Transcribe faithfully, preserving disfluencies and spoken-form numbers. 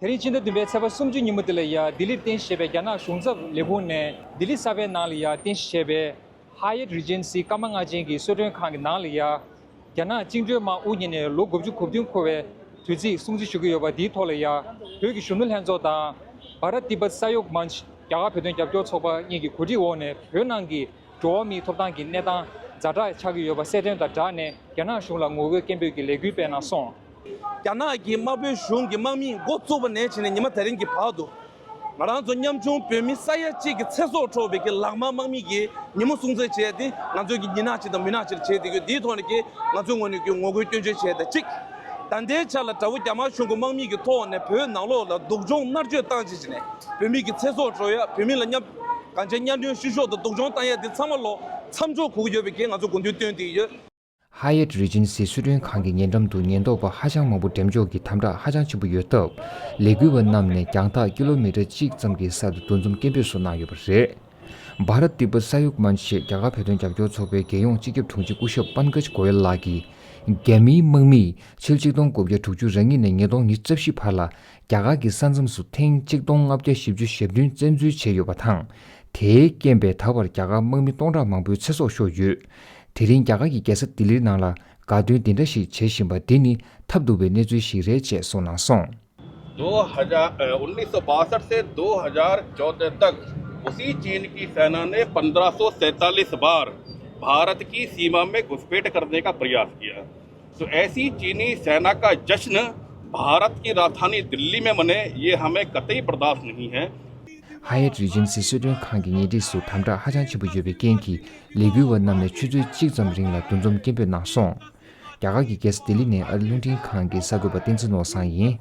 ད་རིང་ཕྱི་ཟླ་བདུན་པའི་ཚེས་པ་སུམ་ཅུ་ཉིན་མོ་འདི་ལ་ཡ་ལྡི་ལིར་རྟེན་གཞི་བྱས་པའི་རྒྱ་ནག་གཞུང་ཚབ་ལས་ཁུངས་ནས་ལྡི་ལི་གསར་པའི་ནང་ལ་ཡ་རྟེན་གཞི་བྱས་པའི་Hyatt Regency ཀརྨ་ལྔ་ཆེན་གྱི་གསོལ་མགྲོན་ཁང་གི་ནང་ལ་ཡ། རྒྱ་ནག་བཅིངས་འགྲོལ་དམག་དབུ་བརྙེས་ནས་ལོ་དགུ་བཅུ་གོ་བདུན་འཁོར་བའི་དུས་ཚིགས་སྲུང་བརྩི་ཞུ་གི་ཡོད་པ་འདིའི་ཐོག་ལ་ཡ། བོད་ཀྱི་གཞོན་ནུ་ལྷན་ཚོགས་དང་། Bharat Tibet Sahyog Manch རྒྱ་གར་བོད་དོན་རྒྱབ་སྐྱོར་ཚོགས་པ་གཉིས་ཀྱི་གོ་སྒྲིག་འོག་ནས་བོད་ནང་གི་འགྲོ་བ་མིའི་ཐོབ་ཐང་གི་གནས་སྟངས་ཛ་དྲག་ཆགས་ཀྱི་ཡོད་པ་གསལ་སྟོན་དང་སྦྲགས་ནས་རྒྱ་ནག་གཞུང་ལ་ངོ་རྒོལ་སྐད་འབོད་ཀྱི་ལས་འགུལ་སྤེལ་གནང་སོང་། རྒྱ་ནག་གི་དམར་པོའི་གཞུང་གི་དམག་མིས་འགོ་བཙུགས་པ་ནས་བྱས་ནས་ཉི་མ་དེ་རིང་གི་བར་དུ། ང་རང་ཚོ་ཉམ་ཆུང་བོད་མི་ས་ཡ་གཅིག་གི་ཚེ་སྲོག་འཕྲོག་པའི་གི་ལག་དམར་དམག་མི་གི་ཉིན་མོ་སྲུང་བརྩི་བྱས་ཏེ་ང་ཚོའི་གི་ཉིན་ནག་ཅིག་དང་མུན་ནག་ཅིག་བྱས་ཏེ་ཡོད། དེའི་ཐོག་ནས་ཀྱི་ང་ཚོའི་ངོས་ནས་ཀྱི་ངོ་རྒོལ་སྐྱོན་བརྗོད་བྱས་ཏེ་གཅིག་ད་ལྟའི་ཆ་ལ་དགྲ་བོ་རྒྱ་དམར་གཞུང་གི་དམག་མི་གི་ཐོག་ནས་བོད་ནང་ལོགས་ལ་སྡུག་སྦྱོང་མནར་གཅོད་བཏང་བྱས་བྱས་ནས་བོད་མི་གི་ཚེ་སྲོག་འཕྲོག་ཡ། བོད་མི་ལ་གཉའ་གང་ཆེ་གཉའ་གནོན་བཤུ་གཞོག་དང་སྡུག་སྦྱོང་བཏང་ཡ་འདི་ཚང་མ་ལོ་མཚམས་འཇོག་དགོས་ཀྱི་ཡོད་པའི་གི་ང་ཚོ་དགོངས་འདུན་བཏོན་ཏེ་ཡོད། Hyatt Regency གསོལ་མགྲོན་ཁང་གི་ཉེ་འགྲམ་དུ་ཉེན་རྟོག་པ་ཧ་ཅང་མང་པོ་འགྲེམས་འཇོག་གི་དམ་དྲག་ཧ་ཅང་ཆེན་པོ་ཡོད་སྟབས། ལས་འགུལ་བ་རྣམས་ནས་རྒྱང་ཐག་ཀི་ལོ་མི་ཊར་གཅིག་ཙམ་གྱི་ས་དུ་འདུ་འཛོམས་སྐད་འབོད་སོགས་གནང་ཡོད་པ་རེད། Bharat Tibet Sahyog Manch ཞེས་རྒྱ་གར་བོད་དོན་རྒྱབ་སྐྱོར་ཚོགས་པའི་རྒྱལ་ཡོངས་སྤྱི་ཁྱབ་དྲུང་ཆེ་སྐུ་ཞབས་པན་ཀཇ་གོ་ཡལ་ལགས་ཀྱིས། རྒྱ་མིའི་དམག་མིས་ཕྱི་ལོ་ཆིག་སྟོང་དགུ་བརྒྱ་དྲུག་ཅུ་རེ་གཉིས་ནས་ཉིས་སྟོང་ཉི་ཤུ་རྩ་བཞི་བར་ལ་རྒྱ་གར་གྱི་ས་མཚམས་སུ་ཐེངས་གཅིག་སྟོང་ལྔ་བརྒྱ་བཞི་བཅུ་ཞེ་བདུན་བཙན་འཛུལ་བྱས་ཡོད་པ་དང་། དེའི་རྐྱེན་པས་ད་བར་རྒྱ་གར་དམག་མི་སྟོང་ཕྲག་མང་པོའི་ཚེ་སྲོག་ཤོར་ཡོད། དེ་རིང་རྒྱ་གར་གྱི་རྒྱལ་ས་ལྡི་ལིའི་ནང་ལ་དགའ་སྟོན་འདི་འདྲ་ཞིག་བྱེད་བཞིན་པ་འདི་ནི་ཐབས་སྡུག་པའི་གནས་ཚུལ་ཞིག་རེད་ཅེས་གསུངས་གནང་སོང་། दो हज़ार, अ, उन्नीस सौ बासठ से दो हज़ार चौदह तक उसी चीन की सेना ने पन्द्रह सौ सैंतालीस बार भारत की सीमा में घुसपैठ करने का प्रयास किया। तो ऐसी चीनी सेना का जश्न भारत की राजधानी दिल्ली में मने, ये हमें कतई बर्दाश्त नहीं है। Hyatt Regency གསོལ་མགྲོན་ཁང་གི་ཉེ་འཁྲིས་སུ་དམ་དྲག་ཧ་ཅང་ཆེན་པོ་ཡོད་པའི་རྐྱེན་གྱིས། ལས་འགུལ་བ་རྣམས་ནས་ཆུ་ཚོད་གཅིག་ཙམ་རིང་ལ་འདུ་འཛོམས་སྐད་འབོད་གནང་སོང་། རྒྱ་གར་གྱི་རྒྱལ་ས་ལྡི་ལི་ནས་ཨ་རི་རླུང་འཕྲིན་ཁང་གི་གསར་འགོད་པ་བསྟན་འཛིན་ནོར་བཟང་ཡིན།